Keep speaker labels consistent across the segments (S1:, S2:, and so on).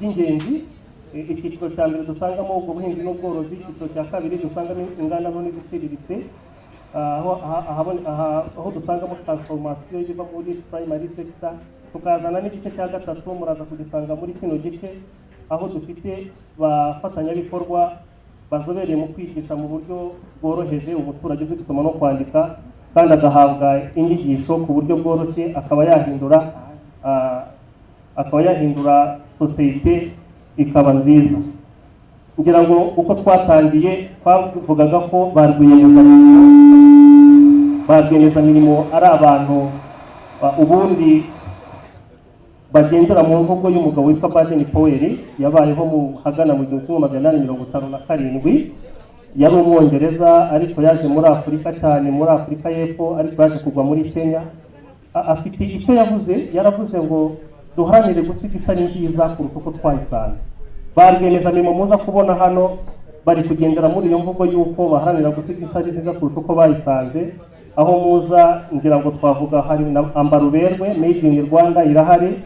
S1: by'ingenzi. Icyiciro cya mbere dusangamo ubwo buhinzi n'ubworozi, icyiciro cya kabiri dusangamo inganda nto n'iziciriritse, aho dusangamo transformation iva muri primary sector, tukazana n'igice cya gatatu muraza kugisanga muri kino gice, aho dufite bafatanyabikorwa bazobereye mu kwigisha mu buryo bworoheje umuturage uzi gusoma no kwandika, kandi agahabwa inyigisho ku buryo bworoshye, akaba yahindura sosiyete ikaba nziza. Ngira ngo uko twatangiye twavugaga ko ba rwiyemezamirimo ari abantu ubundi bagendera mu mvugo y'umugabo witwa Baden Powell, yabayeho mu hagana mu 1857. Yari Umwongereza, ariko yaje muri Afurika cyane, muri Afurika y'Epfo, ariko yaje kugwa muri Kenya. Afite icyo yavuze, yaravuze ngo duharanire gusiga isi ari nziza kuruta uko twayisanze. Ba rwiyemezamirimo muza kubona hano bari kugendera muri iyo mvugo y'uko baharanira gusiga isi ari nziza kuruta uko bayisanze. Aho muza ngira ngo twavuga hari na Ambara Uberwe made in Rwanda irahari,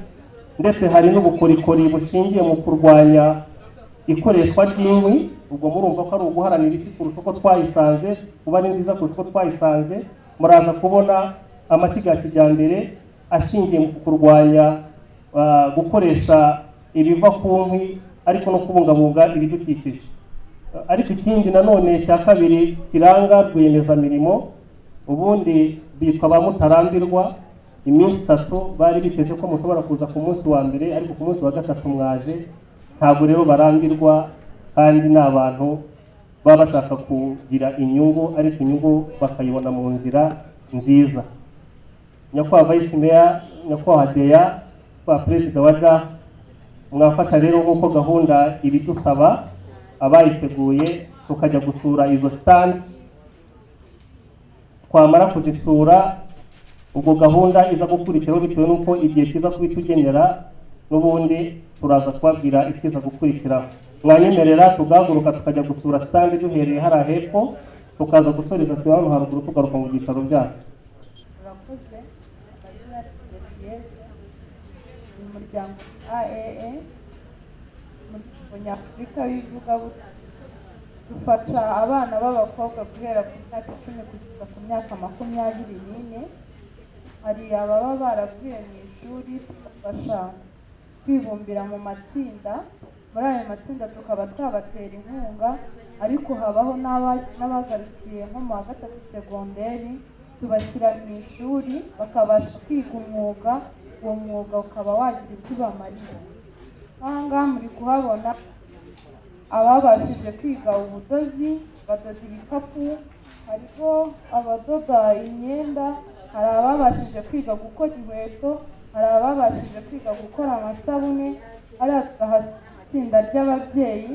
S1: ndetse hari n'ubukorikori bushingiye mu kurwanya ikoreshwa ry'inkwi. Ubwo murumva ko ari uguharanira isi kurusha uko twayisanze, kuba ari nziza kurusha uko twayisanze. Muraza kubona amashyiga ya kijyambere ashingiye mu kurwanya gukoresha ibiva ku nkwi, ariko no kubungabunga ibidukikije. Ariko ikindi nanone cya kabiri kiranga rwiyemezamirimo, ubundi bitwa ba mutarambirwa. Iminsi 3 bari biteze ko mushobora kuza ku munsi wa mbere, ariko ku munsi wa gatatu mwaje. Ntabwo rero barambirwa, kandi ni abantu baba bashaka kugira inyungu, ariko inyungu bakayibona mu nzira nziza. Nyakubahwa Vice Mayor, Nyakubahwa Deya, Nyakubahwa Perezida wa JAF, mwafasha rero nk'uko gahunda ibidusaba abayiteguye, tukajya gusura izo stand. Twamara kuzisura, ubwo gahunda iza gukurikiraho, bitewe n'uko igihe kiza kubitugenera, n'ubundi turaza kubabwira ikiza gukurikiraho. Mwanyemerera tugahaguruka tukajya gusura stand, duhereye hariya hepfo, tukaza gusoreza hano haruguru, tugaruka mu byicaro byacu.
S2: Urakoze. Amazina Diyeze, ni umuryango AEE, Umuryango Nyafurika w'Ivugabutumwa. Dufasha abana b'abakobwa guhera ku myaka 10 kugeza ku myaka 24. Hari ababa baravuye mu ishuri, tubafasha kwibumbira mu matsinda. Muri ayo matsinda tukaba twabatera inkunga, ariko habaho n'abagarukiye nko mu wa gatatu segonderi, tubashyira mu ishuri bakabasha kwiga umwuga, uwo mwuga ukaba wagira icyo ubamarira. Aha ngaha muri kuhabona ababashije kwiga ubudozi, badoda ibikapu, hariho abadoda imyenda, hari ababashije kwiga gukora inkweto, hari ababashije kwiga gukora amasabune. Hariya tugahasanga itsinda ry'ababyeyi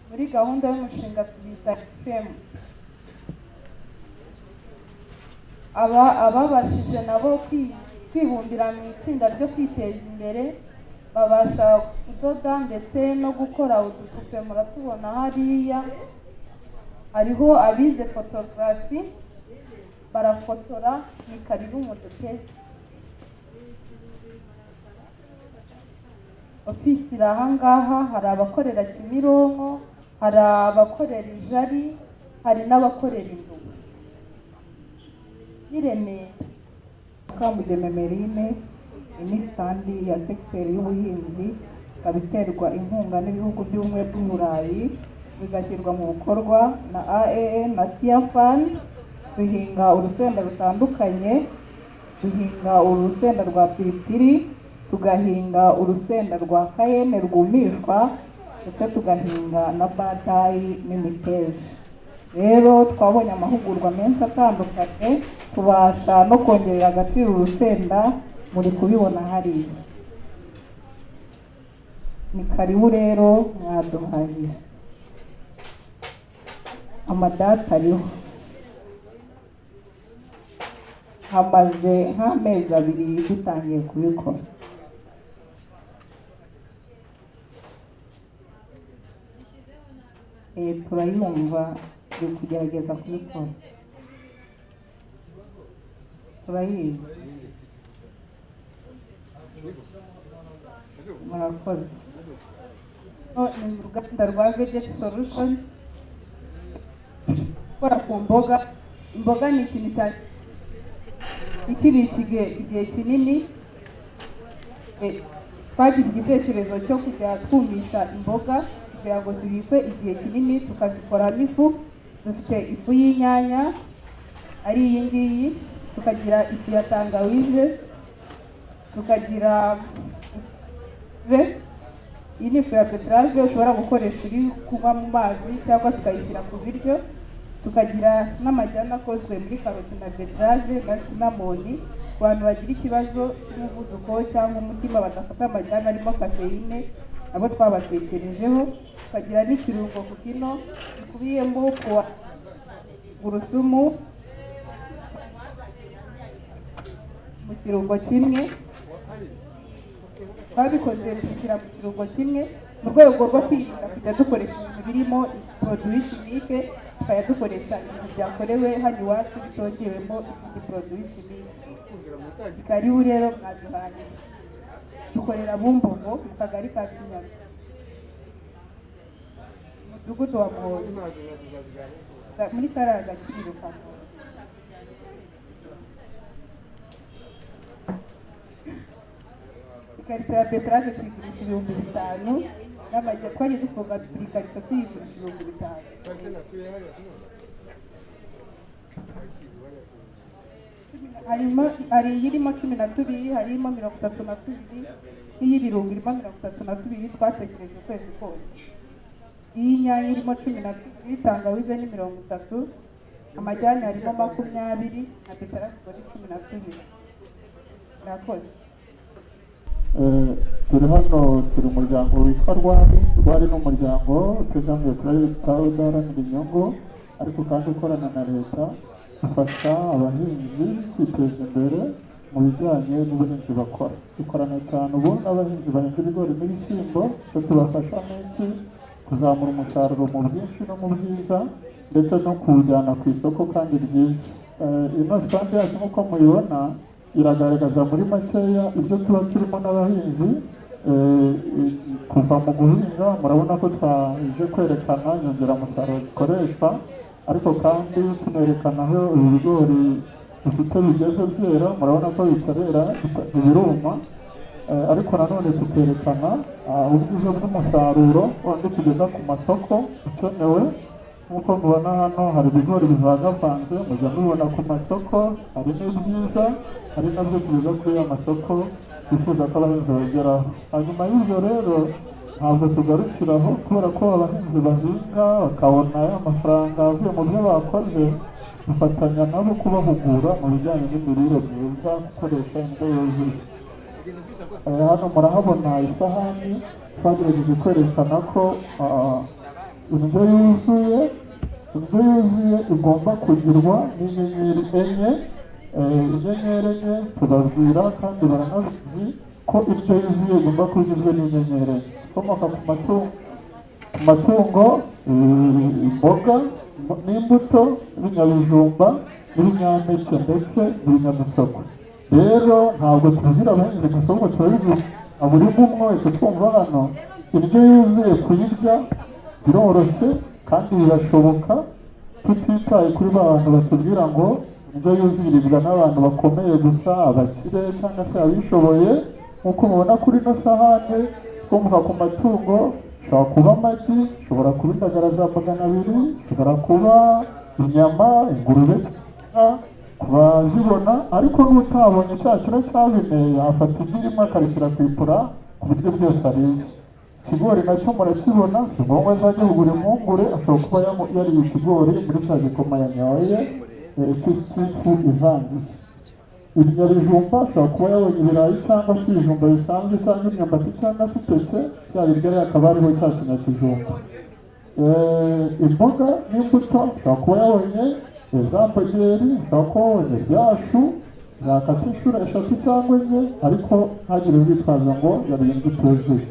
S2: muri gahunda y'umushinga tubita femu. Aba ababashije nabo kwibumbira mu itsinda ryo kwiteza imbere, babasha kudoda ndetse no gukora udupupe, muratubona hariya. Hariho abize photography, barafotora. Ni karibu muduteze. Ofisi iri aha ngaha. Hari abakorera Kimironko, hari abakorera i Jari, hari n'abakorera i Nduba n'i Remera.
S3: Mukamugema Merine. Ni stand ya segiteri y'ubuhinzi, ikaba iterwa inkunga n'ibihugu by'Ubumwe bw'Uburayi, bigashyirwa mu bikorwa na AEE na Tearfund. Duhinga urusenda rutandukanye: duhinga urusenda rwa piripiri, tugahinga urusenda rwa cayenne rwumishwa, ndetse tugahinga na batayi n'imiteja. Rero twabonye amahugurwa menshi atandukanye, tubasha no kongerera agaciro urusenda, muri kubibona hariya. Ni karibu rero, mwaduhaye amadata ariho. Hamaze nk'amezi 2 dutangiye kubikora. Turayumva, turi kugerageza kubikora, turayizi. Murakoze.
S2: Ni uruganda rwa Veget Solution gukora ku mboga. Imboga ni ikintu cya ikibika igihe kinini. Twagize igitekerezo cyo kujya twumisha imboga kugira ngo zibikwe igihe kinini, tukazikoramo ifu. Dufite ifu y'inyanya ari iyi ngiyi, tukagira ifu ya tangawize, tukagira ve iyi ni ifu ya betterave ushobora gukoresha uri kunywa mu mazi cyangwa tukayishyira ku biryo, tukagira n'amajyane akozwe muri karoti na betterave na cinnamon ku bantu bagira ikibazo cy'umuvuduko cyangwa umutima badafata amajyane arimo caféine, nabo twabatekerejeho. Tukagira n'ikirungo ku kino gikubiyemo tungurusumu mu kirungo kimwe. Twabikoze tubishyira mu kirungo kimwe mu rwego rwo kwirinda kujya dukoresha ibintu birimo produit chimique, tukajya dukoresha ibintu byakorewe hano iwacu bitongewemo izindi produit chimique. Karibu rero, mwaduhaye. Dukorera Bumbogo mu kagari ka Kinyaga, umudugudu wa Muhondo, muri kariya gakiriro ka Muhondo. Ikarito ya betterave tuyigurisha 5000 n'amajya. Twagiye dufunga buri karito tuyigurisha 5000. Harimo, hari iyirimo 12, hari irimo 32, n'iy'ibirungo irimo 32 twatekereje ukwezi kose. Iy'inyanya irimo 12, tangawize ni 30, amajyane harimo 20 na betterave ubwo ni 12. Murakoze.
S4: Turi hano, turi umuryango witwa Rwari. Rwari ni umuryango utegamiye kuri leta, udaharanira inyungu ariko kandi ukorana na leta, ufasha abahinzi kwiteza imbere mu bijyanye n'ubuhinzi bakora. Dukorana cyane ubu n'abahinzi bahinga ibigori n'ibishyimbo. Icyo tubafasha ni iki? Kuzamura umusaruro mu bwinshi no mu bwiza, ndetse no kuwujyana ku isoko kandi ryiza. Ino stand yacu nk'uko muyibona iragaragaza muri makeya ibyo tuba turimo n'abahinzi kuva mu guhinga. Murabona ko twaje kwerekana inyongeramusaruro zikoreshwa, ariko kandi tunerekana aho ibi bigori dufite bigeze byera. Murabona ko bitarera, ntibiruma. Ariko nanone tukerekana ubwiza bw'umusaruro wandi tugeza ku masoko ukenewe. Nk'uko mubona hano hari ibigori bivangavanze, mujya mubibona ku masoko, hari n'ibyiza, hari nabyo tugeza kuri ya masoko twifuza ko abahinzi bageraho. Hanyuma y'ibyo rero ntabwo tugarukiraho, kubera ko abahinzi bahinga bakabona ya mafaranga avuye mu byo bakoze, dufatanya nabo kubahugura mu bijyanye n'imirire myiza, gukoresha indyo yuzuye. Hano murahabona isahani. Twagerageje kwerekana ko indyo yuzuye igomba kugirwa n'inyenyeri enye. Inyenyeri enye tubabwira kandi baranabizi ko indyo yuzuye igomba kuba igizwe n'inyenyeri enye ikomoka ku matungo, imboga n'imbuto, ibinyabijumba n'ibinyampeke ndetse n'ibinyamisogwe. Rero ntabwo tubwira abahinzi gusa, ahubwo turabivuga buri umwe wese twumva hano. Indyo yuzuye kuyirya biroroshye kandi birashoboka, tutitaye kuri ba bantu batubwira ngo indyo yuzuye iribwa n'abantu bakomeye gusa, abakire cyangwa se abishoboye. Nk'uko mubona kuri ino sahane, ikomoka ku matungo ishobora kuba amagi, ishobora kuba indagara za 200, ishobora kuba inyama, ingurube inka, ku bazibona. Ariko n'utabonye cya kiro cya bine yafata igi rimwe akarishyira ku ipura ku buryo byose ariye. Ikigori nacyo murakibona, si ngombwa azajya kugura impungure, ashobora kuba yariye ikigori muri cya gikoma yanyoye cy'ifu ivangiye. Ibinyabijumba, ashobora kuba yabonye ibirayi cyangwa se ibijumba bisanzwe cyangwa imyumbati cyangwa se iteke, bya biryo rero akaba ariho cya kinyakijumba. Imboga n'imbuto, ashobora kuba yabonye za mbogeri, ashobora kuba yabonye byashu zakata inshuro eshatu cyangwa enye, ariko ntagire urwitwazo ngo yariye indyo ituzuye.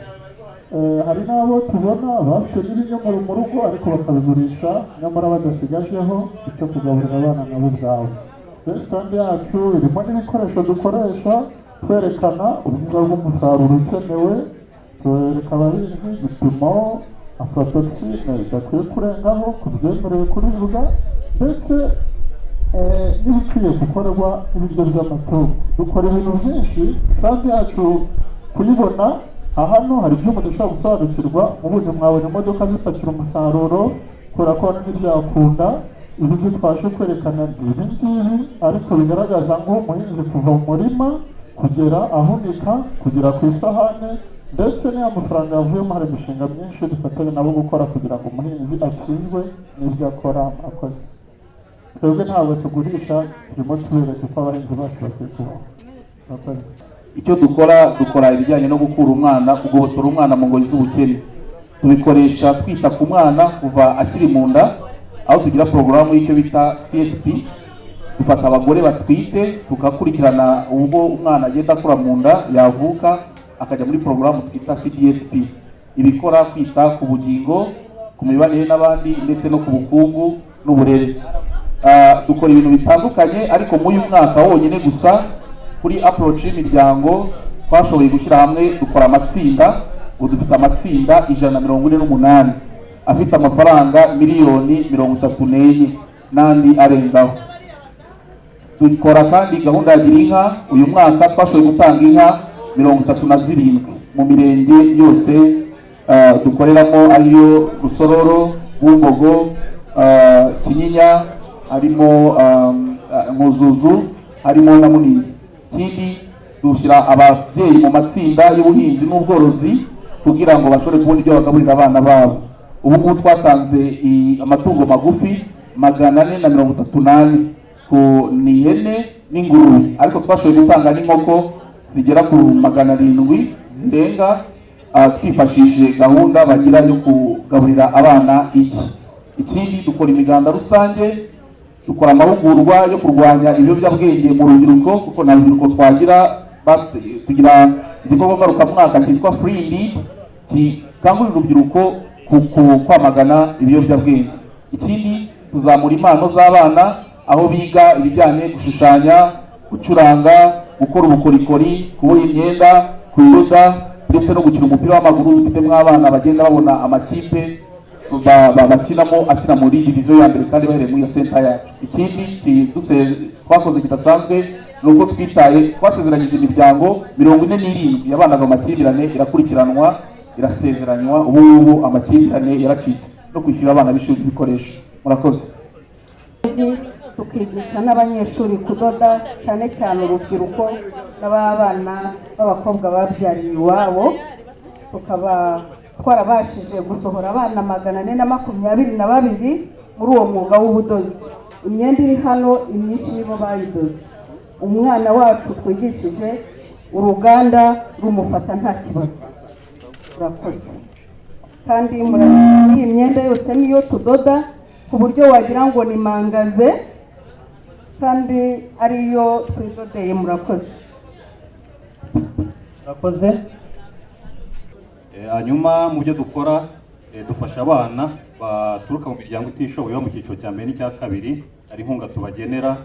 S4: Hari n'abo tubona bafite n'ibinyomoro mu rugo ariko bakabigurisha nyamara badasigajeho icyo kugaburira abana nabo ubwabo. Stand yacu irimo n'ibikoresho dukoresha twerekana ubwiza bw'umusaruro ukenewe. Tubereka abahinzi igipimo aflatoxine idakwiye kurengaho ku byemerewe kuribwa, ndetse n'ibikwiye gukorwa n'ibiryo by'amatungo. Dukora ibintu byinshi kandi yacu kuyibona hano hari ibyo umuntu ushobora gusobanukirwa. Ubundi mwabona imodoka zipakira umusaruro, kubera ko hano ntibyakunda. Ibi byo twashe kwerekana ni ibi ngibi, ariko bigaragaza ngo umuhinzi kuva mu murima kugera ahunika, kugera ku isahane, ndetse n'iyo mafaranga yavuyemo, hari imishinga myinshi dufatanya nabo gukora kugira ngo umuhinzi akizwe n'ibyo akora. Akoze twebwe ntabwo tugurisha, turimo tubereka uko abahinzi bacu bakwiye kubaho. Murakoze.
S5: Icyo dukora, dukora ibijyanye no gukura umwana, kugobotora umwana mu ngoyi z'ubukene. Tubikoresha twita ku mwana kuva akiri mu nda, aho tugira porogaramu y'icyo bita CSP. Dufata abagore batwite, tugakurikirana ubwo umwana agenda akura mu nda, yavuka akajya muri porogaramu twita CDSP, ibikora kwita ku bugingo, ku mibanire n'abandi, ndetse no ku bukungu n'uburere. Dukora ibintu bitandukanye, ariko muri uyu mwaka wonyine gusa, kuri approach y'imiryango, twashoboye gushyira hamwe dukora amatsinda. Ubu dufite amatsinda 148 afite amafaranga miliyoni 34 n'andi arengaho. Dukora kandi gahunda ya Gira Inka. Uyu mwaka twashoboye gutanga inka 37 mu mirenge yose dukoreramo, ariyo Rusororo, Bumbogo, Kinyinya, harimo Nkuzuzu, harimo na Munini. Ikindi, dushyira ababyeyi mu matsinda y'ubuhinzi n'ubworozi kugira ngo bashobore kubona ibyo bagaburira abana babo. Ubu ngubu twatanze amatungo magufi 434, ku ni ihene n'ingurube, ariko twashoboye gutanga n'inkoko zigera ku 700 zirenga, twifashishije gahunda bagira yo kugaburira abana iki. Ikindi, dukora imiganda rusange, dukora amahugurwa yo kurwanya ibiyobyabwenge mu rubyiruko, kuko nta rubyiruko twagira. Tugira igikorwa ngarukamwaka cyitwa Free Indeed, gikangurira urubyiruko kwamagana ibiyobyabwenge. Ikindi, tuzamura impano z'abana, aho biga ibijyanye gushushanya, gucuranga, gukora ubukorikori, kuboha imyenda, kudoda, ndetse no gukina umupira w'amaguru. Dufitemo abana bagenda babona amakipe bakinamo, akina muri diviziyo ya mbere, kandi bahereye muri iyo center yacu. Ikindi twakoze kidasanzwe ni uko twitaye, twasezeranyije imiryango 47 yabanaga mu makimbirane, irakurikiranwa, irasezeranywa. Ubu ngubu amakimbirane yaracitse, no kwishyura abana b'ishuri ibikoresho. Murakoze.
S3: Tukigisha n'abanyeshuri kudoda, cyane cyane urubyiruko n'abana b'abakobwa babyariye iwabo. Tukaba twarabashije gusohora abana 422 muri uwo mwuga w'ubudozi. Imyenda iri hano imyinshi nibo bayidoze. Umwana wacu twigishije, uruganda rumufata nta kibazo. Urakoze. Kandi muri iyi myenda yose niyo tudoda, ku buryo wagira ngo ni magasin kandi ariyo twidodeye. Murakoze.
S1: Murakoze.
S6: Hanyuma mu byo dukora, dufasha abana baturuka mu miryango itishoboye bo mu cyiciro cya mbere n'icya kabiri. Hari inkunga tubagenera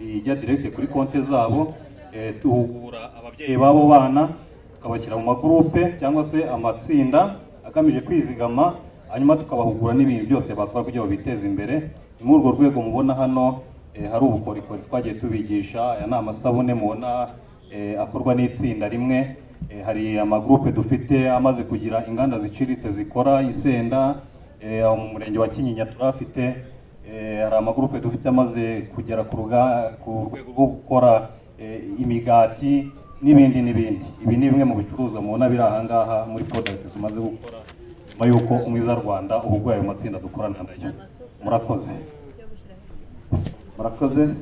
S6: ijya direct kuri konti zabo. Duhugura ababyeyi b'abo bana, tukabashyira mu magurupe cyangwa se amatsinda agamije kwizigama, hanyuma tukabahugura n'ibintu byose bakora kugira ngo biteze imbere. Ni muri urwo rwego mubona hano hari ubukorikori twagiye tubigisha. Aya ni amasabune mubona akorwa n'itsinda rimwe. Hari amagurupe dufite amaze kugira inganda ziciriritse zikora insenda. Aho mu murenge wa Kinyinya turahafite. Hari amagurupe dufite amaze kugera ku rwego rwo gukora imigati n'ibindi n'ibindi. Ibi ni bimwe mu bicuruzwa mubona biri aha ngaha muri product tumaze gukora nyuma y'uko Umwiza Rwanda uhuguye ayo matsinda dukorana nayo. Murakoze.
S7: Murakoze.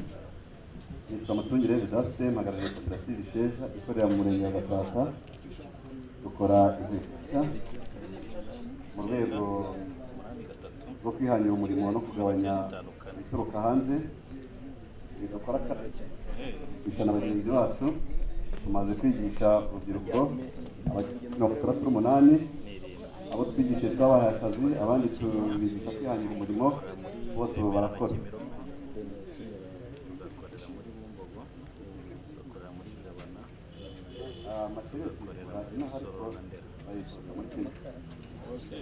S7: Nitwa Mutungire Vedaste, mpagarariye koperative Isheja ikorera mu murenge wa Gatata. Dukora inkweto mu rwego rwo kwihangira umurimo no kugabanya ibituruka hanze. Dukora kwigisha na bagenzi bacu. Tumaze kwigisha urubyiruko 68. Abo twigishije twabahaye akazi, abandi tubigisha kwihangira umurimo, bose ubu barakora. Material tuyikura inaha, ariko bituruka muri Kenya byose.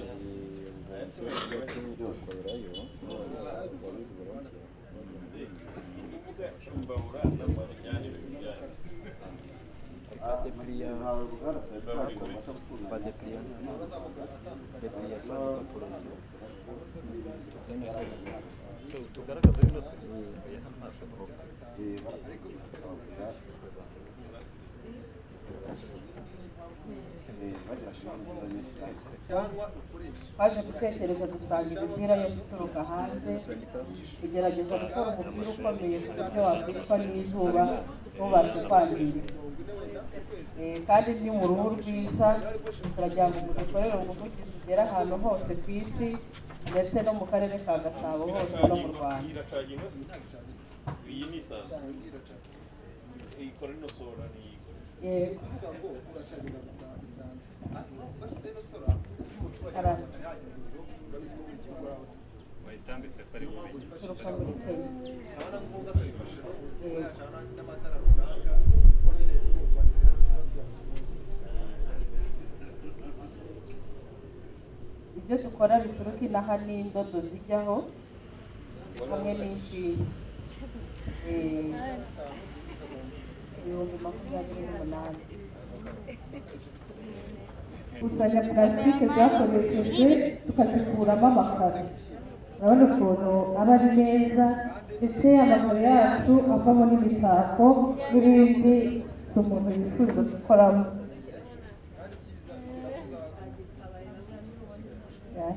S7: Nta ruganda twari twakora amata gutunganya.
S3: Twaje gutekereza dusanga imipira yose ituruka hanze, tugerageza gukora umupira ukomeye ku buryo wakwicwa n'izuba ntubashe kwangirika. Kandi ni mu ruhu rwiza. Turagira ngo mudukorere ubuvugizi ugere ahantu hose ku isi, ndetse no mu karere ka Gasabo hose no mu Rwanda.
S8: Iyi ni isanzwe ikora ino sora ni
S3: Yego. Ara-
S6: Wayitambitse ko ari bubi.
S3: Turuka muri Kenya. Yego. Ibyo dukora bituruka inaha ni indodo zijyaho hamwe n'inshinge. 28,000.
S2: Gukusanya purasitike zakoreshejwe tukazikuramo amakaro, urabona ukuntu aba ari meza, ndetse amakaro yacu avamo n'imitako n'ibindi umuntu yifuza gukoramo. Yeah.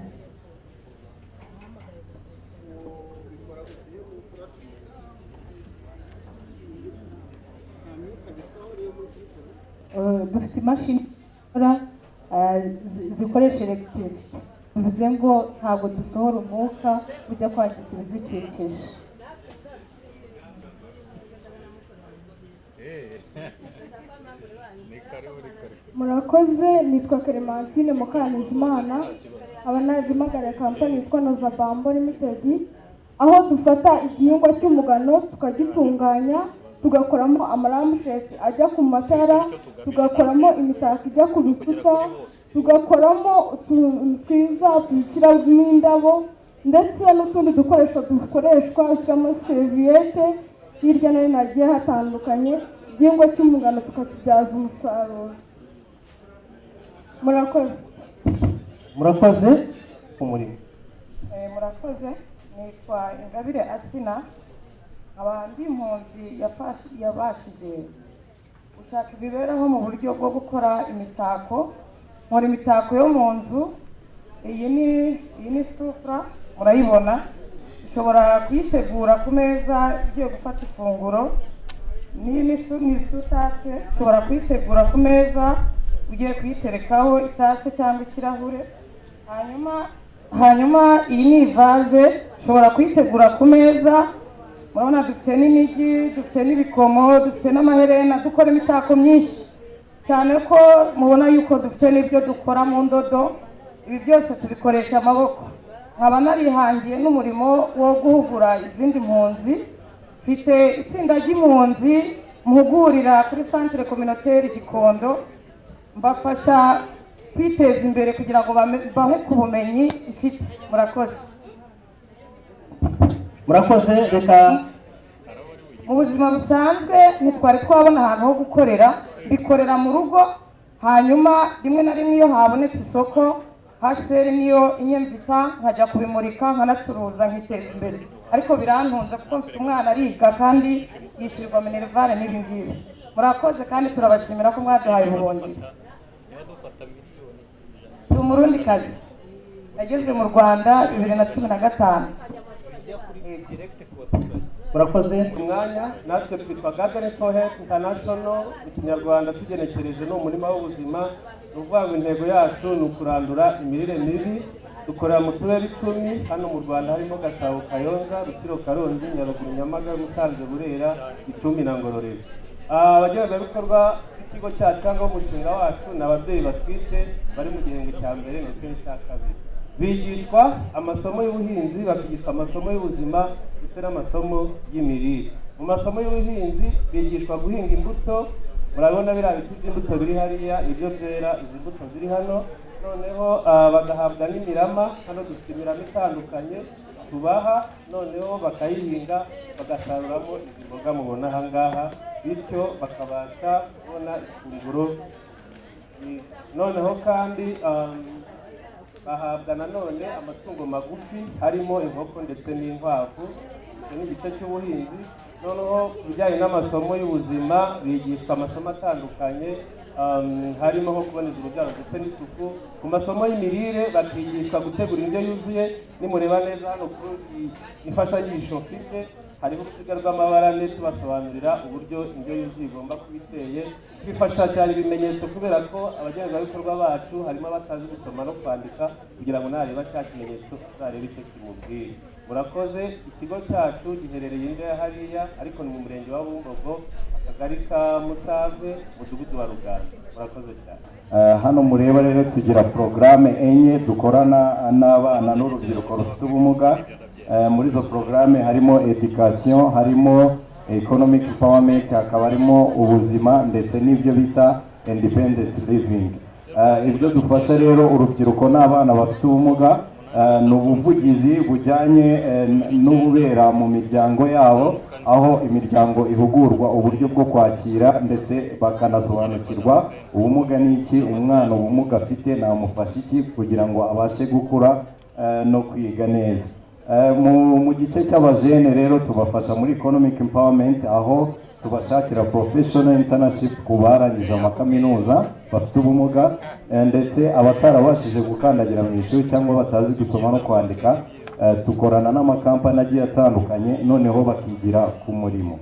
S2: Dufite imashini zikora, zikoresha electricity, bivuze ngo ntabwo dusohora umwuka ujya kwangiza ibidukikije.
S6: Ni karibu, ni karibu.
S2: Murakoze, nitwa Clementine Mukanizimana, aba nazimpagariye kampani yitwa Nova Bambo Limited, aho dufata igihingwa cy'umugano tukagitunganya, tugakoramo amalampshades ajya ku matara, tugakoramo imitako ijya ku bikuta, tugakoramo utuntu twiza dushyiramo indabo, ndetse n'utundi dukoresho dukoreshwa ushyiramo seriviyete hirya no hino hagiye hatandukanye. Igihingwa cy'umugano tukakibyaza umusaruro. Murakoze.
S1: Murakoze ku murimo.
S9: Murakoze, nitwa Ingabire Asina, nkaba ndi impunzi yabashije gushaka imibereho mu buryo bwo gukora imitako. Nkora imitako yo mu nzu. Iyi ni sufura, murayibona, ushobora kuyitegura ku meza ugiye gufata ifunguro. N'iyi ni sous-tasse, ushobora kuyitegura ku meza ugiye kuyiterekaho itase cyangwa ikirahure. Hanyuma iyi ni ivaze, ushobora kuyitegura ku meza. Murabona dufite n'inigi, dufite n'ibikomo, dufite n'amaherena, dukora imitako myinshi cyane, ko mubona yuko dufite n'ibyo dukora mu ndodo. Ibi byose tubikoresha amaboko. Nkaba narihangiye n'umurimo wo guhugura izindi mpunzi. Mfite itsinda ry'impunzi mpugurira kuri centre communautaire Gikondo, mbafasha kwiteza imbere kugira ngo bahe ku bumenyi mfite. Murakoze.
S1: Murakoze, reka
S9: Mu buzima busanzwe ntitwari twabona ahantu ho gukorera, bikorera mu rugo. Hanyuma rimwe na rimwe iyo habonetse isoko, HCR niyo inyemvita, nkajya kubimurika, nkanacuruza, nkiteza imbere. Ariko birantunze kuko mfite umwana ariga kandi yishyurwa minerval n'ibi ngibi. Murakoze kandi turabashimira ko mwaduhaye ubuhungiro. Ndi Umurundikazi, nageze mu Rwanda 2015.
S1: Murakoze umwanya. Natwe twitwa Garden for Health International, mu Kinyarwanda tugenekereje ni umurima w'ubuzima. Ni ukuvuga ngo intego yacu ni ukurandura imirire mibi. Dukorera mu turere 10 hano mu Rwanda, harimo Gasabo, Kayonza, Rutsiro, Karongi, Nyaruguru, Nyamagabe, Musanze, Burera, Gicumbi na Ngororero. Abagenerwabikorwa b'ikigo cyacu cyangwa umushinga wacu ni ababyeyi batwite bari mu gihembwe cya mbere ndetse n'icya kabiri. Bigishwa amasomo y'ubuhinzi, bakigishwa amasomo y'ubuzima ndetse n'amasomo y'imirire. Mu masomo y'ubuhinzi bigishwa guhinga imbuto. Murabona biriya biti by'imbuto biri hariya, ibyo byera izi mbuto ziri hano. Noneho bagahabwa n'imirama. Hano dufite imirama itandukanye tubaha, noneho bakayihinga, bagasaruramo izi mboga mubona aha ngaha, bityo bakabasha kubona ifunguro ryiza. Noneho kandi bahabwa nanone amatungo magufi, harimo inkoko ndetse n'inkwavu. Icyo ni igice cy'ubuhinzi. Noneho ku bijyanye n'amasomo y'ubuzima, bigishwa amasomo atandukanye, harimo nko kuboneza urubyaro ndetse n'isuku. Ku masomo y'imirire, bakigishwa gutegura indyo yuzuye. Nimureba neza hano kuri iyi imfashanyigisho mfite, hariho uruziga rw'amabara ane, tubasobanurira uburyo indyo yuzuye igomba kuba iteye. Twifashisha cyane ibimenyetso kubera ko abagenerwabikorwa bacu harimo abatazi gusoma no kwandika, kugira ngo nareba cya kimenyetso azarebe icyo kimubwira. Murakoze. Ikigo cyacu giherereye Indya hariya, ariko ni mu Murenge wa Bumbogo, Akagari ka Musave, Umudugudu wa Ruganda. Murakoze cyane.
S10: Hano mureba rero tugira porogaramu enye dukorana n'abana n'urubyiruko rufite ubumuga. Muri izo porogaramu harimo education, harimo economic empowerment, hakaba harimo ubuzima ndetse n'ibyo bita independent living. Ibyo dufasha rero urubyiruko n'abana bafite ubumuga ni ubuvugizi bujyanye n'ububera mu miryango yabo, aho imiryango ihugurwa uburyo bwo kwakira ndetse bakanasobanukirwa ubumuga ni iki, umwana ubumuga afite namufasha iki kugira ngo abashe gukura no kwiga neza. Mu gice cy'abajene rero, tubafasha muri economic empowerment, aho tubashakira professional internship ku barangije amakaminuza bafite ubumuga, ndetse abatarabashije gukandagira mu ishuri cyangwa batazi gusoma no kwandika, tukorana n'amakampani agiye atandukanye, noneho bakigira ku murimo.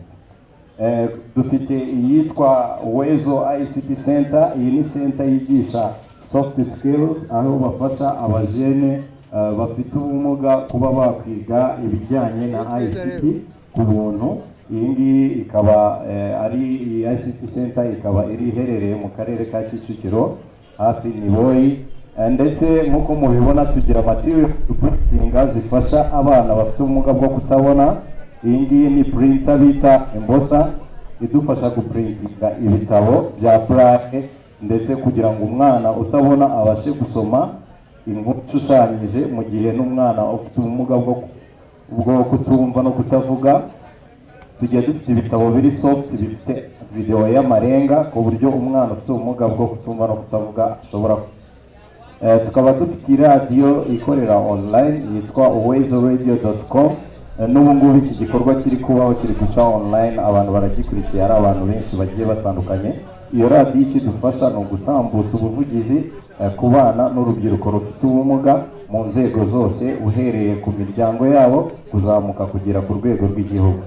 S10: Dufite iyitwa Wezo ICT Center. Iyi ni center yigisha soft skills, aho bafasha abajene bafite ubumuga kuba bakwiga ibijyanye na ICT ku buntu. Iyi ngiyi ikaba ari iyi ICT Center, ikaba iri iherereye mu Karere ka Kicukiro, hafi Niboyi. Ndetse nk'uko mubibona, tugira material printing zifasha abana bafite ubumuga bwo kutabona. Iyi ngiyi ni printer bita embosser, idufasha guprintinga ibitabo bya braille, ndetse kugira ngo umwana utabona abashe gusoma inkuru ishushanyije, mu gihe n'umwana ufite ubumuga bwo kutumva no kutavuga, tugiye dufite ibitabo biri soft bifite videwo y'amarenga, ku buryo umwana ufite ubumuga bwo kutumva no kutavuga ashobora. Tukaba dufite iradiyo ikorera online yitwa uwezoradio.com. N'ubu ngubu iki gikorwa kiri kubaho kiri guca online, abantu baragikurikiye, ari abantu benshi bagiye batandukanye. Iyo radiyo ikidufasha ni ugutambutsa ubuvugizi ku bana n'urubyiruko rufite ubumuga mu nzego zose, uhereye ku miryango yabo kuzamuka kugera ku rwego rw'igihugu.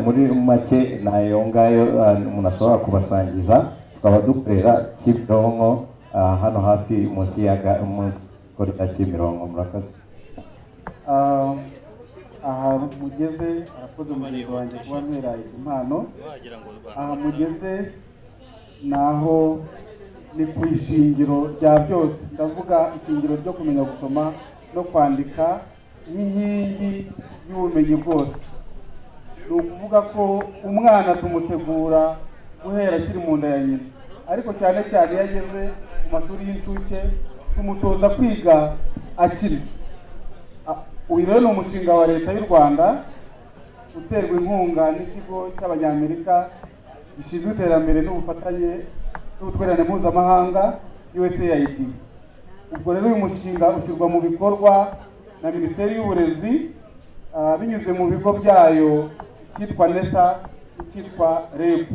S10: Muri make nayo ngayo umuntu ashobora kubasangiza. Tukaba dukorera Kimironko, hano hafi munsi ya munsi y'isoko rya Kimironko. Murakoze.
S4: Aha mugeze, arakoze mugenzi wanjye kuba mpera izi mpano. Aha mugeze ni aho ni ku ishingiro rya byose, ndavuga ishingiro ryo kumenya gusoma no kwandika nk'inkingi y'ubumenyi bwose. Ni ukuvuga ko umwana tumutegura guhera akiri mu nda ya nyina, ariko cyane cyane iyo ageze mu mashuri y'incuke tumutoza kwiga akina. Uyu rero ni umushinga wa Leta y'u Rwanda uterwa inkunga n'ikigo cy'Abanyamerika gishinzwe iterambere n'ubufatanye n'ubutwererane mpuzamahanga, USAID. Ubwo rero uyu mushinga ushyirwa mu bikorwa na Minisiteri y'Uburezi binyuze mu bigo byayo, icyitwa NESA, icyitwa REB.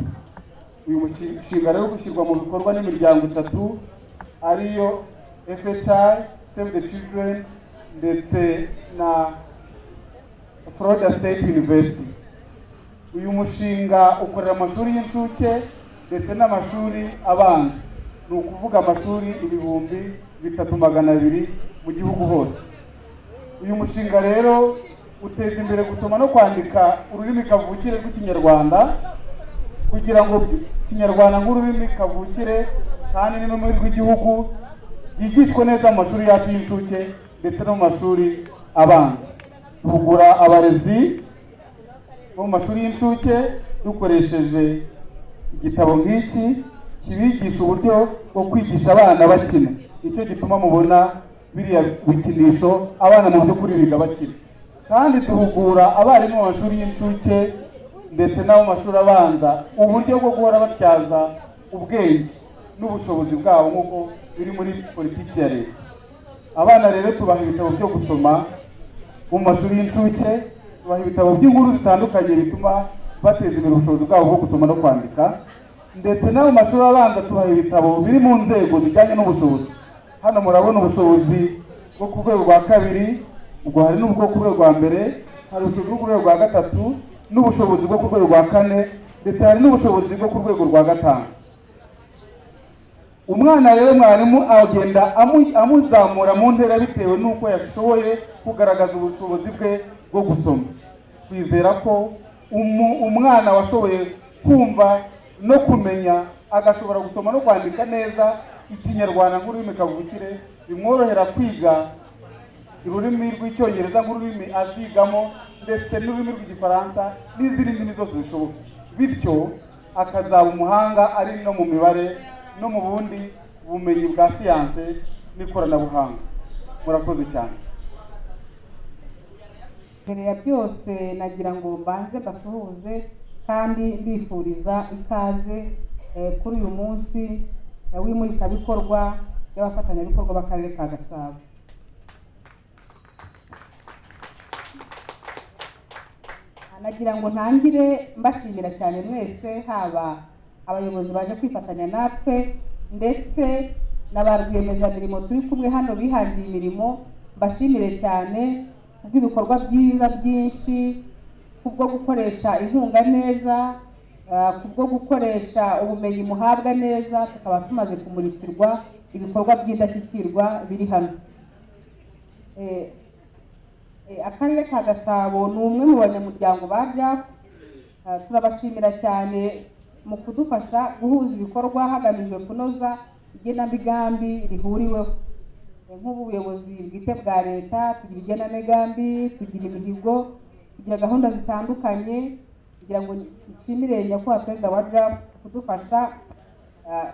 S4: Uyu mushinga rero gushyirwa mu bikorwa n'imiryango itatu, ariyo FHI, Save the Children ndetse na Florida State University. Uyu mushinga ukorera amashuri y'incuke ndetse n'amashuri abanza, ni ukuvuga amashuri 3200 mu gihugu hose. Uyu mushinga rero uteza imbere gusoma no kwandika ururimi kavukire rw'Ikinyarwanda, kugira ngo Ikinyarwanda nk'ururimi kavukire kandi n'ururimi rw'igihugu byigishwe neza mu mashuri yacu y'incuke ndetse no mu mashuri abanza. Duhugura abarezi bo mu mashuri y'incuke dukoresheje
S5: Igitabo nk'iki kibigisha uburyo bwo kwigisha abana bakina. Nicyo gituma mubona biriya bikinisho, abana mu by'ukuri biga bakina. Kandi duhugura abarimu mu mashuri y'incuke ndetse n'abo mu mashuri abanza uburyo bwo guhora batyaza ubwenge n'ubushobozi bwabo, nk'uko biri muri politiki ya leta. Abana rero tubaha ibitabo byo gusoma mu mashuri y'incuke, tubaha ibitabo by'inkuru zitandukanye bituma bateza imbere ubushobozi bwabo bwo gusoma no kwandika, ndetse no mu mashuri abanza tubaha ibitabo biri mu nzego zijyanye n'ubushobozi. Hano murabona ubushobozi bwo ku rwego rwa kabiri, ubwo hari n'ubwo ku rwego rwa mbere, hari ubushobozi bwo ku rwego rwa gatatu n'ubushobozi bwo ku rwego rwa kane, ndetse hari n'ubushobozi bwo ku rwego rwa gatanu. Umwana rero mwarimu agenda amuzamura mu ntera bitewe n'uko yashoboye kugaragaza ubushobozi bwe bwo gusoma. Twizera ko umwana washoboye kumva no kumenya, agashobora gusoma no kwandika neza Ikinyarwanda nk'ururimi kavukire, bimworohera kwiga ururimi rw'Icyongereza nk'ururimi azigamo, ndetse n'ururimi rw'Igifaransa n'izindi ndimi zose zishoboka, bityo akazaba umuhanga ari no mu mibare no mu bundi bumenyi bwa siyanse n'ikoranabuhanga. Murakoze cyane.
S3: Mbere ya byose nagira ngo mbanze mbasuhuze kandi mbifuriza ikaze kuri uyu munsi w'imurikabikorwa by'abafatanyabikorwa b'Akarere ka Gasabo. Nagira ngo ntangire mbashimira cyane mwese, haba abayobozi baje kwifatanya natwe ndetse na ba rwiyemezamirimo turi kumwe hano bihangiye imirimo. Mbashimire cyane kubw'ibikorwa byiza byinshi, kubwo gukoresha inkunga neza, kubwo gukoresha ubumenyi muhabwa neza, tukaba tumaze kumurikirwa ibikorwa by'indashyikirwa biri hano. Akarere ka Gasabo ni umwe mu banyamuryango ba JAF. Turabashimira cyane mu kudufasha guhuza ibikorwa hagamijwe kunoza igenamigambi rihuriweho. Nk'ubu buyobozi bwite bwa leta tugira igenamigambi, tugira imihigo, tugira gahunda zitandukanye. Kugira ngo nshimire Nyakubahwa Perezida wa JAF kudufasha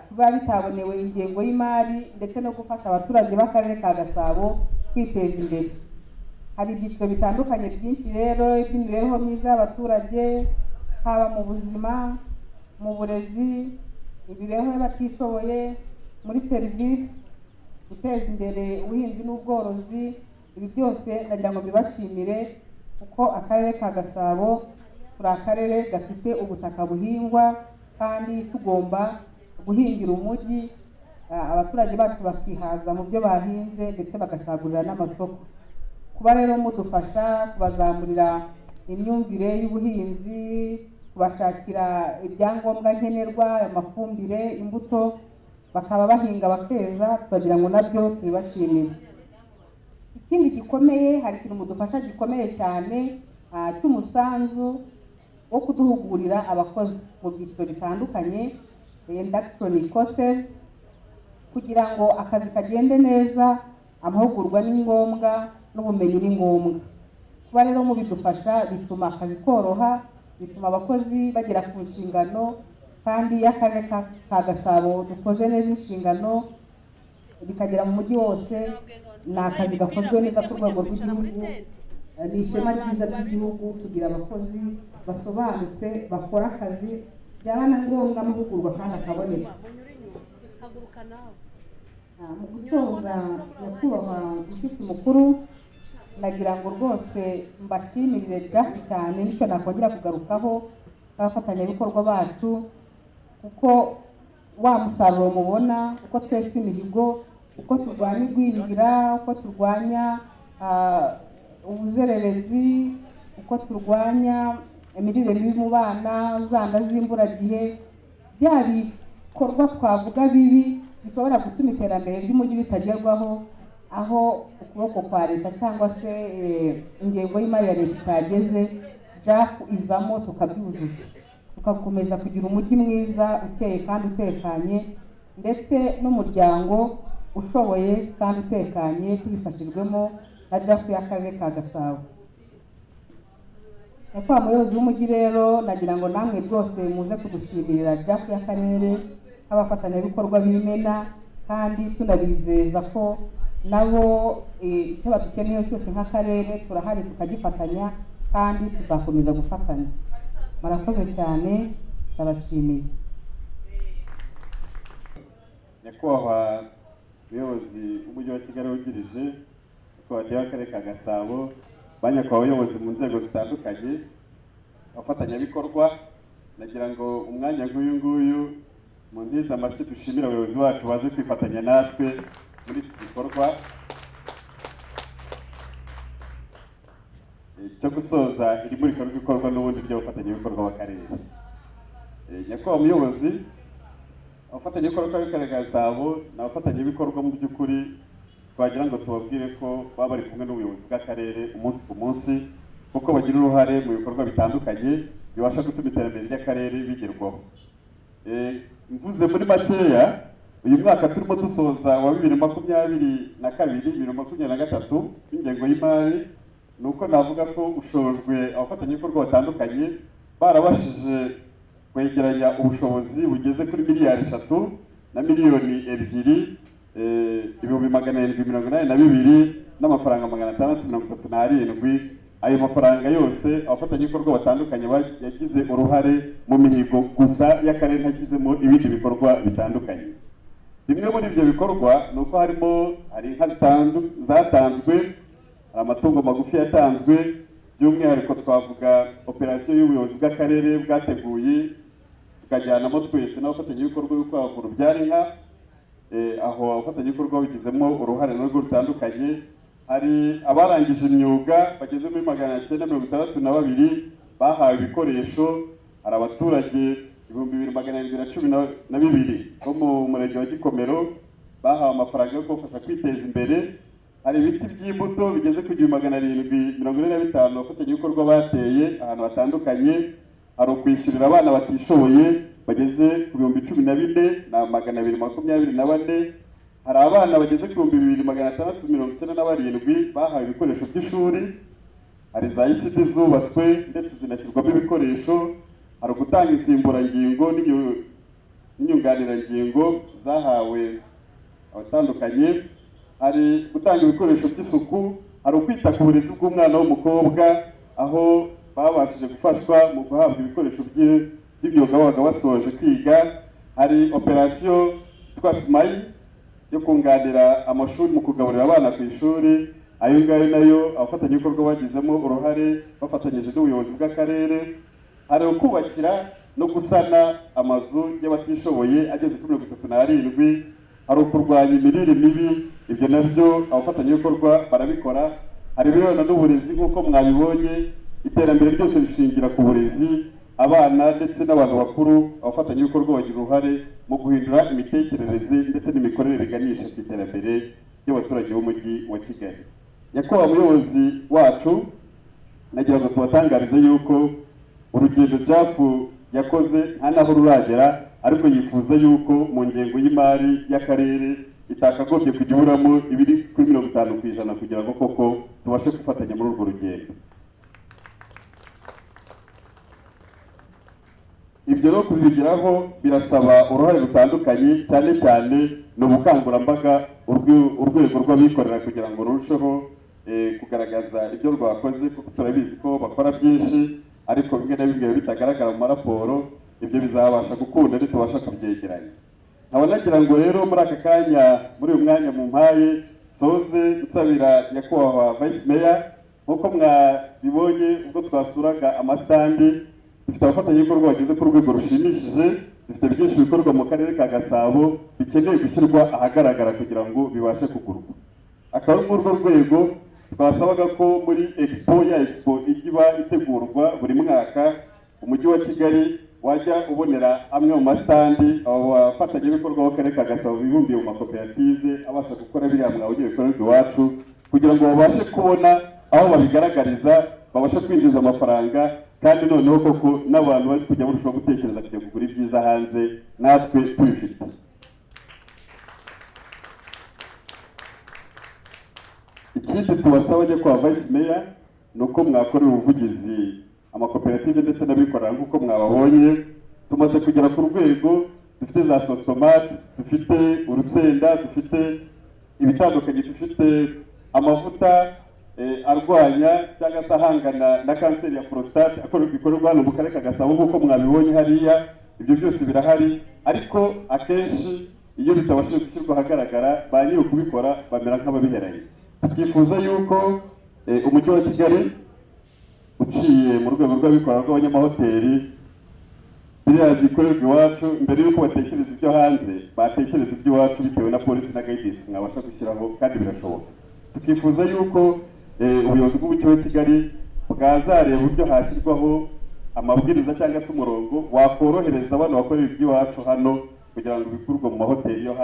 S3: kuba bitabonewe ingengo y'imari, ndetse no gufasha abaturage b'Akarere ka Gasabo kwiteza imbere. Hari ibyiciro bitandukanye byinshi rero by'imibereho myiza y'abaturage, haba mu buzima, mu burezi, imibereho y'abatishoboye, muri serivisi, guteza imbere ubuhinzi n'ubworozi. Ibi byose nagira ngo mbibashimire, kuko Akarere ka Gasabo turi akarere gafite ubutaka buhingwa kandi tugomba guhingira umujyi, abaturage bacu bakihaza mu byo bahinze ndetse bagasagurira n'amasoko. Kuba rero mudufasha kubazamurira imyumvire y'ubuhinzi, kubashakira ibyangombwa nkenerwa, amafumbire, imbuto, bakaba bahinga bakeza, tukagira ngo nabyo tubibashimire. Ikindi gikomeye, hari ikintu mudufasha gikomeye cyane cy'umusanzu wo kuduhugurira abakozi mu byiciro bitandukanye, induction courses, kugira ngo akazi kagende neza. Amahugurwa ni ngombwa n'ubumenyi ni ngombwa. Kuba rero mubidufasha bituma akazi koroha, bituma abakozi bagera ku nshingano, kandi iyo Akarere ka Gasabo dukoze neza inshingano bikagera mu mujyi wose, ni akazi gakozwe neza ku rwego rw'igihugu. Ni ishema ryiza ry'igihugu kugira abakozi basobanutse bakora akazi, byaba na ngombwa amahugurwa kandi akaboneka. Mu gusoza, Nyakubahwa Mushyitsi Mukuru, nagira ngo rwose mbashimirire byinshi cyane, nicyo nakongera kugarukaho n'abafatanyabikorwa bacu, kuko wa musaruro mubona, uko twesa imihigo, uko turwanya igwingira, uko turwanya ubuzererezi, uko turwanya imirire mibi mu bana, za nda z'imburagihe, bya bikorwa twavuga bibi bishobora gutuma iterambere ry'umujyi ritagerwaho, aho ukuboko kwa leta cyangwa se ingengo y'imari ya leta itageze, JAF izamo tukabyuzuza, tugakomeza kugira umujyi mwiza ukeye kandi utekanye, ndetse n'umuryango ushoboye kandi utekanye, tubifashijwemo na JAF y'Akarere ka Gasabo. Nyakubahwa muyobozi w'umujyi rero, nagira ngo namwe rwose muze kudushimira JAF y'akarere nk'abafatanyabikorwa b'Imena, kandi tunabizeza ko nabo icyo badukeneye cyose nk'akarere turahari tukagifatanya, kandi tuzakomeza gufatanya. Murakoze cyane, ndabashimiye.
S7: Nyakubahwa muyobozi w'Umujyi wa Kigali wungirije, nyakubahwa w'Akarere ka Gasabo, ba nyakubahwa abayobozi mu nzego zitandukanye, abafatanyabikorwa, nagira ngo umwanya nk'uyu nguyu mu ntiza amashyi dushimire abayobozi bacu baje kwifatanya natwe muri iki gikorwa cyo gusoza iri murikabikorwa n'ubundi ry'abafatanyabikorwa b'akarere. Nyakubahwa muyobozi, abafatanyabikorwa b'Akarere ka Gasabo ni abafatanyabikorwa mu by'ukuri twagira ngo tubabwire ko baba bari kumwe n'ubuyobozi bw'akarere umunsi ku munsi, kuko bagira uruhare mu bikorwa bitandukanye bibasha gutuma iterambere ry'akarere bigerwaho. Mvuze muri makeya, uyu mwaka turimo dusoza wa 2022 2023 w'ingengo y'imari, ni uko navuga ko ushojwe abafatanyabikorwa batandukanye barabashije kwegeranya ubushobozi bugeze kuri miliyari 3 na miliyoni 2 782,637 n'amafaranga. Ayo mafaranga yose abafatanyabikorwa batandukanye yagize uruhare mu mihigo gusa y'akarere, ntagizemo ibindi bikorwa bitandukanye. Bimwe muri ibyo bikorwa ni uko harimo hari inka zatanzwe, hari amatungo magufi yatanzwe, by'umwihariko twavuga operasiyo y'ubuyobozi bw'akarere bwateguye tukajyanamo twese n'abafatanyabikorwa y'urukwavu rubyara inka. Aho abafatanyabikorwa babigizemo uruhare narwo rutandukanye. Hari abarangije imyuga bageze muri 962 bahawe ibikoresho, hari abaturage 2712 bo mu murenge wa Gikomero bahawe amafaranga yo kubafasha kwiteza imbere, hari ibiti by'imbuto bigeze ku 1745 abafatanyabikorwa bateye ahantu hatandukanye, hari ukwishyurira abana batishoboye bageze ku 14,224, hari abana bageze ku 2697 bahawe ibikoresho by'ishuri, hari za ECD zubatswe ndetse zinashyirwamo ibikoresho, hari ugutanga insimburangingo n'inyunganirangingo zahawe abatandukanye, hari gutanga ibikoresho by'isuku, hari ukwita ku burezi bw'umwana w'umukobwa aho babashije gufashwa mu guhabwa ibikoresho by'imyuga babaga basoje kwiga, hari operasiyo yitwa Smile yo kunganira amashuri mu kugaburira abana ku ishuri, ayo ngayo nayo abafatanyabikorwa bagizemo uruhare bafatanyije n'ubuyobozi bw'akarere, hari ukubakira no gusana amazu y'abatishoboye ageze kuri 37, hari ukurwanya imirire mibi, ibyo nabyo abafatanyabikorwa barabikora, hari ibirebana n'uburezi nk'uko mwabibonye, iterambere ryose rishingira ku burezi, abana ndetse n'abantu bakuru, abafatanyabikorwa bagira uruhare mu guhindura imitekerereze ndetse n'imikorere biganisha ku iterambere ry'abaturage b'Umujyi wa Kigali. Nyakubahwa muyobozi wacu, nagira ngo tubatangarize yuko urugendo JAF yakoze nta naho ruragera, ariko yifuza yuko mu ngengo y'imari y'akarere itakagombye kujya iburamo ibiri kuri 50% kugira ngo koko tubashe gufatanya muri urwo rugendo. Ibyo rero kubigeraho birasaba uruhare rutandukanye, cyane cyane ni ubukangurambaga urwego rw'abikorera kugira ngo rurusheho kugaragaza ibyo rwakoze, kuko turabizi ko bakora byinshi ariko bimwe na bimwe bitagaragara mu maraporo, ibyo bizabasha gukunda ntitubasha kubyegeranya. Nkaba nagira ngo rero muri aka kanya, muri uyu mwanya mumpaye, soze nsabira nyakubahwa Vice Mayor, nk'uko mwabibonye ubwo twasuraga amasitandi, dufite abafatanyabikorwa bageze ku rwego rushimishije, dufite byinshi bikorwa mu karere ka Gasabo bikeneye gushyirwa ahagaragara kugira ngo bibashe kugurwa. Akaba ari muri urwo rwego twasabaga ko muri expo ya expo ijya iba itegurwa buri mwaka, Umujyi wa Kigali wajya ubonera amwe mu masitandi abo bafatanyabikorwa b'akarere ka Gasabo bibumbiye mu makoperative abasha gukora biriya mwabonye bikorerwa iwacu, kugira ngo babashe kubona aho babigaragariza, babashe kwinjiza amafaranga, kandi noneho koko n'abantu bari kujya barushaho gutekereza kujya kugura ibyiza hanze natwe tubifite. Ikindi tubasaba njye kwa Vice Mayor ni uko mwakorera ubuvugizi Amakoperative ndetse n'abikorera, nk'uko mwababonye, tumaze kugera ku rwego dufite za sauce tomate, dufite urusenda, dufite ibitandukanye, dufite amavuta arwanya cyangwa se ahangana na kanseri ya prostate akorerwa ibikorwa hano mu karere ka Gasabo, nk'uko mwabibonye hariya. Ibyo byose birahari, ariko akenshi iyo bitabashije gushyirwa ahagaragara, ba nyiri ukubikora bamera nk'ababiheranye. Twifuza yuko Umujyi wa Kigali uciye mu rwego rw'abikorera, rw'abanyamahoteli, biriya bikorerwa iwacu, mbere y'uko batekereza ibyo hanze batekereza iby'iwacu, bitewe na policy na guidance mwabasha gushyiraho, kandi birashoboka. Tukifuza yuko ubuyobozi bw'Umujyi wa Kigali bwazareba uburyo hashyirwaho amabwiriza cyangwa se umurongo wakorohereza abana bakorera iby'iwacu hano, kugira ngo ibikurwa mu mahoteli yo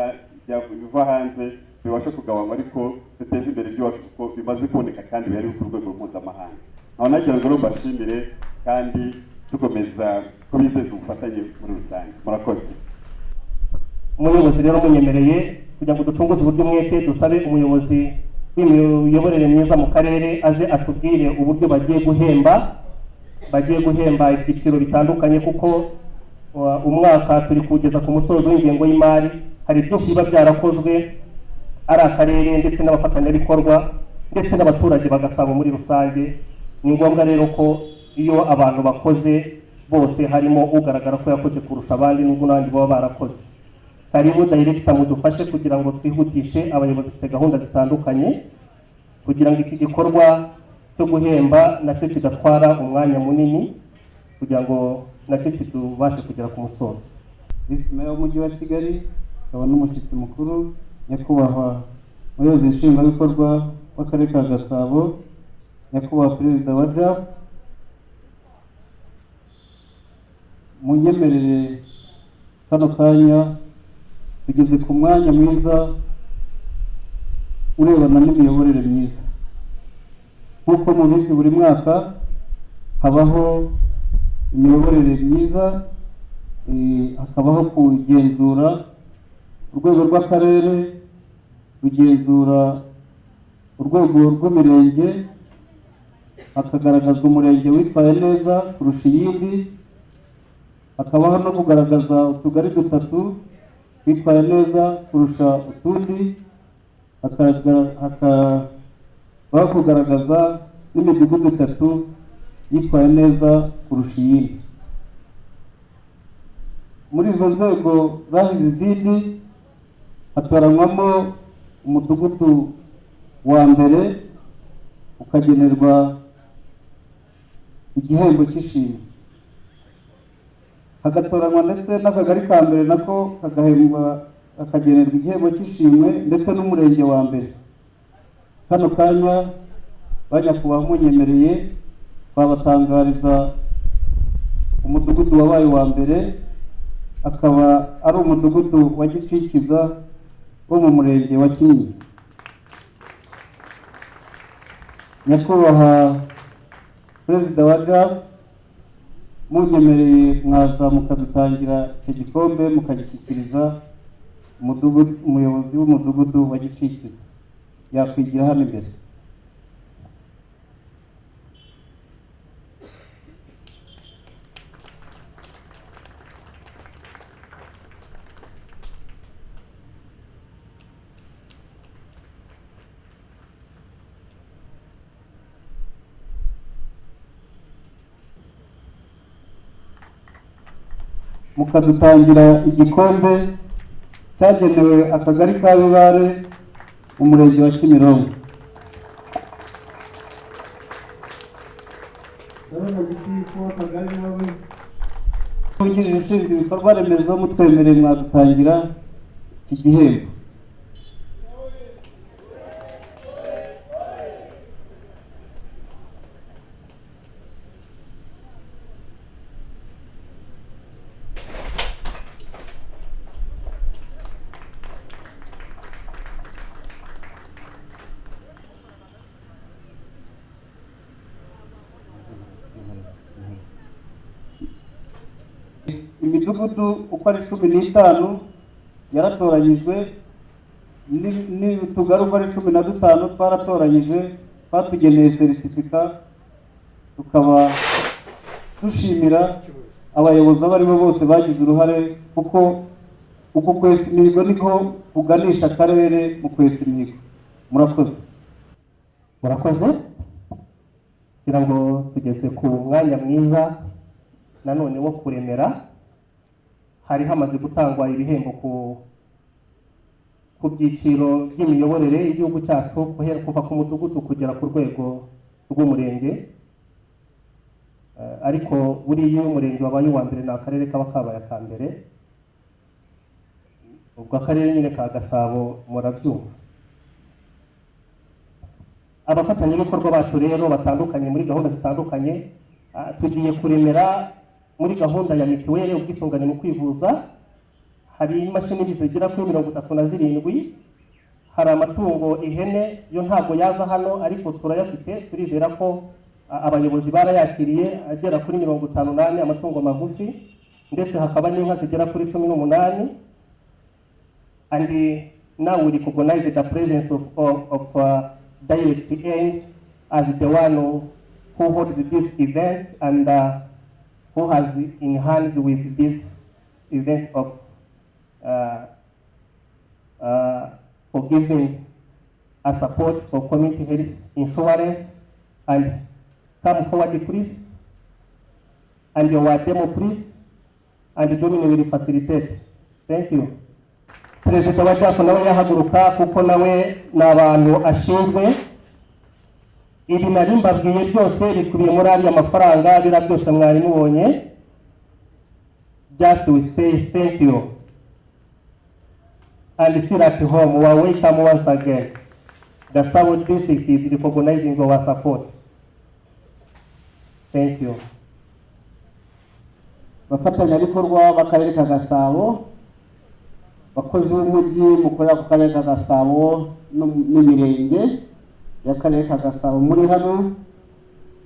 S7: biva hanze bibashe kugabanywa, ariko duteze imbere iby'iwacu, kuko bimaze kuboneka kandi bihari ku rwego mpuzamahanga. Nkaba nagira ngo rero mbashimire kandi dukomeza kubizeza ubufatanye muri rusange. Murakoze.
S1: Umuyobozi rero munyemereye, kugira ngo ducunguze uburyo umwete, dusabe umuyobozi w'imiyoborere myiza mu karere aze atubwire uburyo bagiye guhemba ibyiciro bitandukanye, kuko umwaka turi kugeza ku musozo w'ingengo y'imari. Hari byinshi biba byarakozwe, ari akarere ndetse n'abafatanyabikorwa ndetse n'abaturage bagasaba muri rusange. Ni ngombwa rero ko iyo abantu bakoze bose harimo ugaragara ko yakoze kurusha abandi, nubwo n'abandi baba barakoze. Karibu director, mudufashe kugira ngo twihutishe. Abayobozi bafite gahunda zitandukanye, kugira ngo iki gikorwa cyo guhemba nacyo kidatwara umwanya munini, kugira ngo nacyo kitubashe kugera ku musozo.
S11: Visi Meya w'Umujyi wa Kigali akaba n'umushyitsi mukuru, Nyakubahwa Umuyobozi Nshingwabikorwa w'Akarere ka Gasabo, Nyakubahwa Perezida wa JAF, munyemerere kano kanya tugeze ku mwanya mwiza urebana n'imiyoborere myiza. Nk'uko mubizi, buri mwaka habaho imiyoborere myiza, hakabaho kugenzura. Urwego rw'akarere rugenzura urwego rw'imirenge, hakagaragazwa umurenge witwaye neza kurusha iyindi, hakabaho no kugaragaza utugari dutatu twitwaye neza kurusha utundi, hakabaho kugaragaza n'imidugudu itatu yitwaye neza kurusha iyindi. Muri izo nzego zahize izindi hatoranywamo umudugudu wa mbere, ukagenerwa igihembo cy'ishimwe, hagatoranywa ndetse n'akagari ka mbere nako kagahembwa, kakagenerwa igihembo cy'ishimwe, ndetse n'umurenge wa mbere. Kano kanya, ba nyakubahwa munyemereye, twabatangariza umudugudu wabaye uwa mbere, akaba ari umudugudu wa Gicikiza wo mu murenge wa Kinyinya. Nyakubahwa Perezida wa JAF, munyemereye mwaza mukadutangira icyo gikombe, mukagishyikiriza umudugudu, umuyobozi w'umudugudu wa Gicikiza yakwigira hano imbere. Mukadutangira igikombe cyagenewe akagari ka Bibare mu murenge wa Kimironko.
S12: Ndabona gitifu w'akagari nawe.
S11: Wungirije ushinzwe ibikorwa remezo, mutwemereye mwadutangira iki gihembo. Imidugudu uko ari 15 yaratoranyijwe, n'utugari uko ari 15 twaratoranyije, twatugeneye certificat, tukaba Dushimira abayobozi abo ari bo bose bagize uruhare, kuko uku kwesa imihigo niko kuganisha akarere mu kwesa imihigo. Murakoze.
S1: Murakoze. Kugira ngo tugeze ku mwanya mwiza nanone wo kuremera, hari hamaze gutangwa ibihembo ku byiciro by'imiyoborere y'igihugu cyacu, guhera kuva ku mudugudu kugera ku rwego rw'umurenge. Ariko buriya iyo umurenge wabaye uwa mbere, ni akarere kaba kabaye aka mbere. Ubwo akarere nyine ka Gasabo, murabyumva. Abafatanyabikorwa bacu rero batandukanye muri gahunda zitandukanye, tugiye kuremera muri gahunda ya mituweli, ubwisungane mu kwivuza. Hari imashini zigera kuri 37. Hari amatungo, ihene yo ntabwo yaza hano, ariko turayafite, turizera ko abayobozi barayakiriye, agera kuri 54, amatungo magufi, ndetse hakaba n'inka zigera kuri 18. And now we recognize the presence of Direct Aid as the one who holds this event and who has in hand with this event of for giving a support for community health insurance. And come forward, please, and your demo, please, and Domini will facilitate. Thank you. Perezida wa JAF nawe yahaguruka, kuko nawe ni abantu ashinzwe. Ibi nari mbabwiye byose bikubiye muri ariya mafaranga, biriya byose mwari mubonye. Just we say thank you and feel at home. We are welcome once again. The Gasabo District is recognizing our support. Thank you.
S11: Abafatanyabikorwa b'akarere ka Gasabo, bakozi b'umujyi mukorera ku karere ka Gasabo n'imirenge y'akarere ka Gasabo muri hano,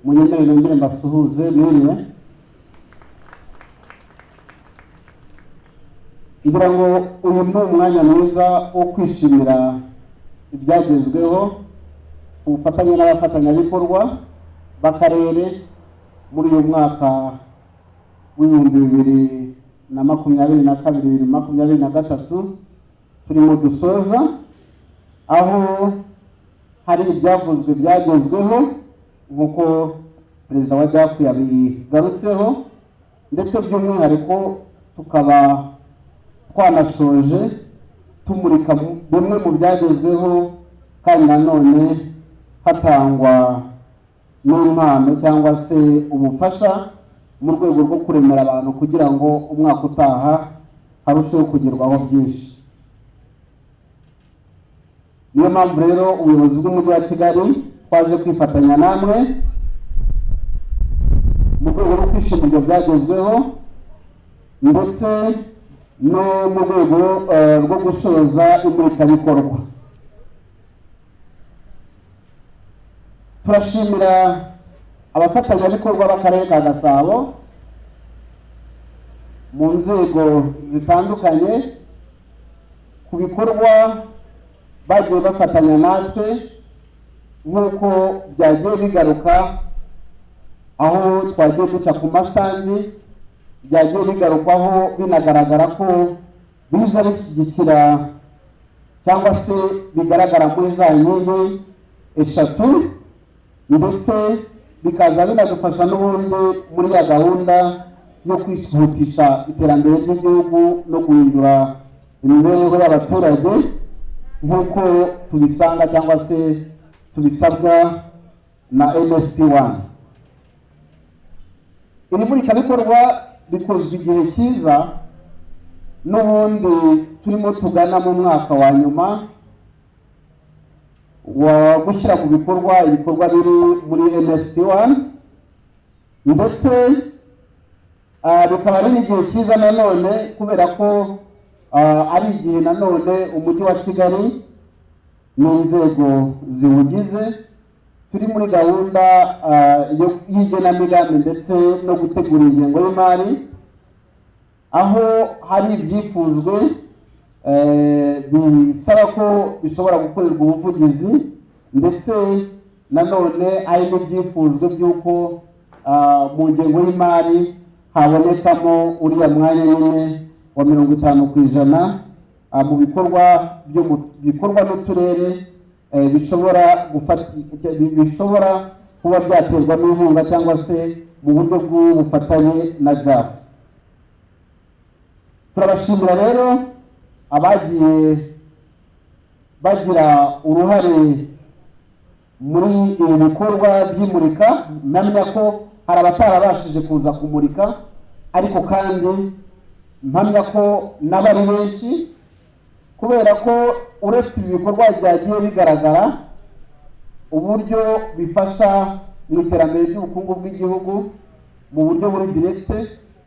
S11: munyemerere nongere mbasuhuze. Mwiriwe. Ngira ngo uyu ni umwanya mwiza wo kwishimira ibyagezweho ku bufatanye n'abafatanyabikorwa b'akarere muri uyu mwaka w'2022, 2023 turimo dusoza, aho hari ibyavuzwe byagezweho nk'uko perezida wa JAF yabigarutseho, ndetse by'umwihariko tukaba twanashoje tumurika bimwe mu byagezweho, kandi nanone hatangwa n'impano cyangwa se ubufasha mu rwego rwo kuremera abantu kugira ngo umwaka utaha harusheho kugerwaho byinshi. Niyo mpamvu rero ubuyobozi bw'umujyi wa Kigali twaje kwifatanya namwe mu rwego rwo kwishimira ibyo byagezweho, ndetse no mu rwego rwo gusoza imurikabikorwa. Turashimira abafatanyabikorwa b'akarere ka Gasabo mu nzego zitandukanye ku bikorwa bagiye bafatanya natwe, nk'uko byagiye bigaruka aho twagiye duca ku masangi, byagiye bigarukwaho, binagaragara ko biza bishyigikira cyangwa se bigaragara muri za nkingi eshatu, ndetse bikaza binadufasha n'ubundi muri ya gahunda yo kwihutisha iterambere ry'igihugu no guhindura imibereho y'abaturage, nk'uko tubisanga cyangwa se tubisabwa na MSP 1. Iri murikabikorwa rikozwe igihe cyiza n'ubundi turimo tugana mu mwaka wa nyuma wa gushyira mu bikorwa ibikorwa biri muri MSP 1, ndetse bikaba ari n'igihe cyiza nanone kubera ko ari igihe nanone umujyi wa Kigali n'inzego ziwugize turi muri gahunda y'igenamigambi ndetse no gutegura ingengo y'imari, aho hari ibyifujwe bisaba ko bishobora gukorerwa ubuvugizi, ndetse nanone hari n'ibyifujwe by'uko mu ngengo y'imari habonekamo uriya mwanya nyine wa 50% mu bikorwa byo bikorwa n'uturere, bishobora kuba byaterwa n'inkunga cyangwa se mu buryo bw'ubufatanye na JAF. Turabashimira rero abagiye bagira uruhare muri ibi bikorwa by'imurika. Mpamya ko hari abatarabashije kuza kumurika, ariko kandi mpamya ko n'abari benshi, kubera ko uretse ibi bikorwa byagiye bigaragara uburyo bifasha mu iterambere ry'ubukungu bw'igihugu mu buryo buri direct,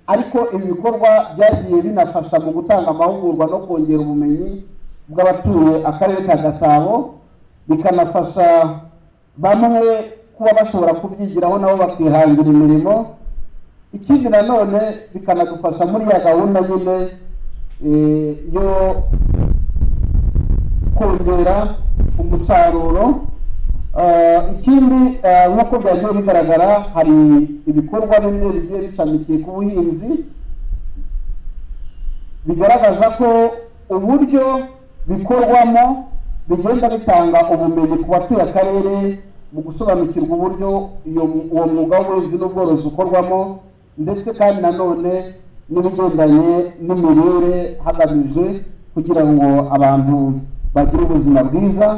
S11: ariko ibi bikorwa byagiye binafasha mu gutanga amahugurwa no kongera ubumenyi bw'abatuye akarere ka Gasabo, bikanafasha bamwe kuba bashobora kubyigiraho nabo bakihangira imirimo. Ikindi nanone bikanadufasha muri ya gahunda nyine yo kongera umusaruro. Ikindi, nk'uko byagiye bigaragara, hari ibikorwa bimwe bigiye bishamikiye ku buhinzi, bigaragaza ko uburyo bikorwamo bigenda bitanga ubumenyi ku batuye akarere mu gusobanukirwa uburyo uwo mwuga w'ubuhinzi n'ubworozi ukorwamo, ndetse kandi nanone n'ibigendanye n'imirire, hagamijwe kugira ngo abantu bagire ubuzima bwiza,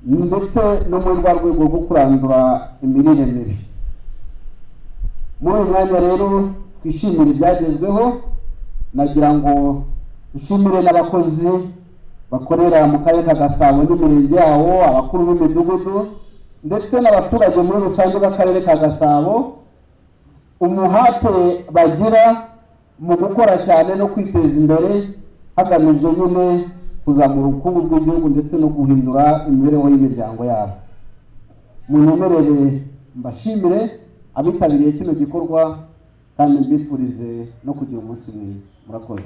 S11: ndetse no muri rwa rwego rwo kurandura imirire mibi. Muri uyu mwanya rero twishimire ibyagezweho. Nagira ngo nshimire n'abakozi bakorera mu karere ka Gasabo n'imirenge yawo, abakuru b'imidugudu, ndetse n'abaturage muri rusange b'akarere ka Gasabo, umuhate bagira mu gukora cyane no kwiteza imbere, hagamijwe nyine kuzamura ubukungu bw'igihugu ndetse no guhindura imibereho y'imiryango yabo. Munyemerere mbashimire abitabiriye kino gikorwa, kandi mbifurize no kugira umunsi mwiza. Murakoze.